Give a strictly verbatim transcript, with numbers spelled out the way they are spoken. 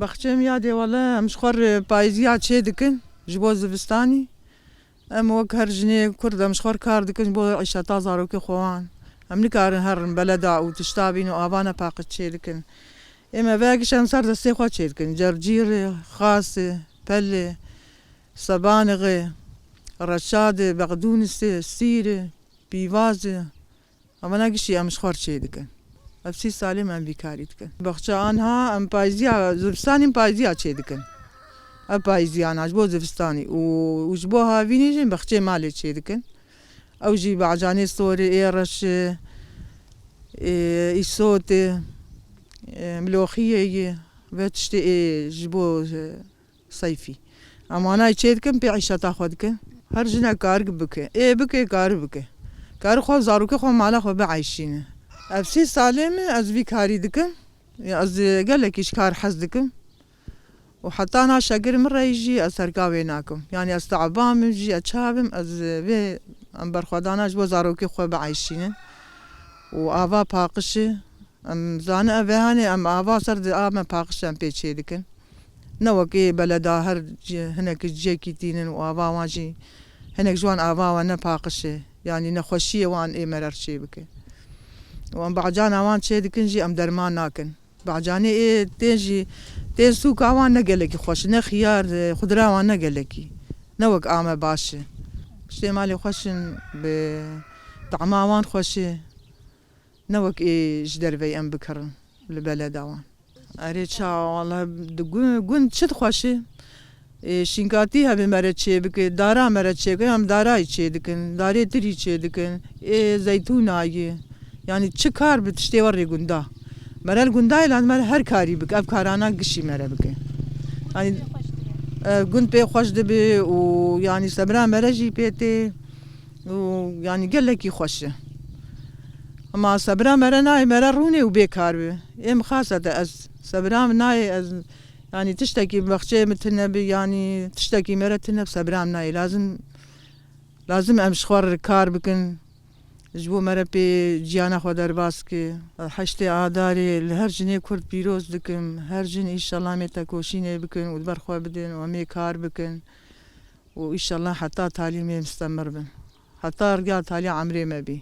Baxçeyê min ya dê wele em ji xwe re payîziya çê dikin ji bo zivistanî. Em wek her jinê Kurd em ji xwe re kar dikin ji bo îşeta zarokê xwe wan. Em nikarin herin beleda û tişta bîn û ava ne paqij çê dikin. Ê me veya giş em ser destê xwe çê dikin. Cercîrê, xasê, pelê, sebanixê, reçadê, bexdûnisê, sîrê, pîvazê. Evana gişî em ji xwe re çê dikin. Ev sî salê me em vî karî dikin. Baxça anha em payîziya, zivistanî em payîziya çê dikin. Ev payîziyan ha ji bo zivistanî û, û ji bo havînî jî em baxçeyê malê çê dikin. Ew jî bacanê sorê, ê reşê, ê îsotê, ê miloxiyê yê, vê tiştê ê ji bo, e, seyfî. Em wanayê çê dikin, pê îşeta xwe dikin. Her jinek karik bike. Ê bike, kari bike. Kari xwe, zarokê xwe, mala xwe bieyşîne. Ev sê salê min ez vî karî dikim. Ya ez gelekî ji kar hez dikim. Û heta na şegir min reyî jî ez terka wê nakim. Yanî ez teban bim jî, ez çawa bim, ez vê em berxwedana ji bo zarokê xwe bieyşînin. Û ava paqij e. Em zanin ev vehanê em ava ser di a me paqij em pê çê dikin. Ne wek ê beleda her ci-, hinek ciyekî tînin û ava wan jî hinek ji wan ava wan ne paqij e. Yanî nexweşiyê wan ê me re çê bike. Û em bahcana wan çê dikin jî em derman nakin. Bahcanê ê tên jî, tên sûka wan ne gelekî xweş, ne xiyar, e, xudra wan ne gelekî. Ne wek a me baş e. Piştê malê xweş in, bi tahma wan xweş e. Ne wek ê ji derveyî em bikirin li beleda wan. Erê ça, wala di gu-, gund çi dixweşî? Ê, şînkatî hebe mere çê bike, dara mere çê bike, em darayî çê dikin, darê tirî çê dikin, ê zeytûnayî. Yanî çi kar bi tiştê we rê gunda. Mere li gundayê lazim mere her karî bike, ev karana gişî mere bike. Yanî, e, gund pê xweş dibe û yanî sebra mere jî pê tê. û yanî gelekî xweş e. Ema sebra mere nayê, mere rûnê û bê kar be. Ê min xasete ez sebra min nayê, ez yanî tiştekî baxçeyê min tune bi, yanî tiştekî mere tune bi sebra min nayê. Lazim, lazim em ji xwe re kar bikin. Ji bo mere pê ciyana xwe derbas ke. Heştê Adarê li her jinê Kurd pîroz dikim. Her jin înşallah em ê tekoşînê bikin û di ber xwe bidin û em ê kar bikin. û înşallah heta talî me mistemir bin. Heta riya talî emrê me bî.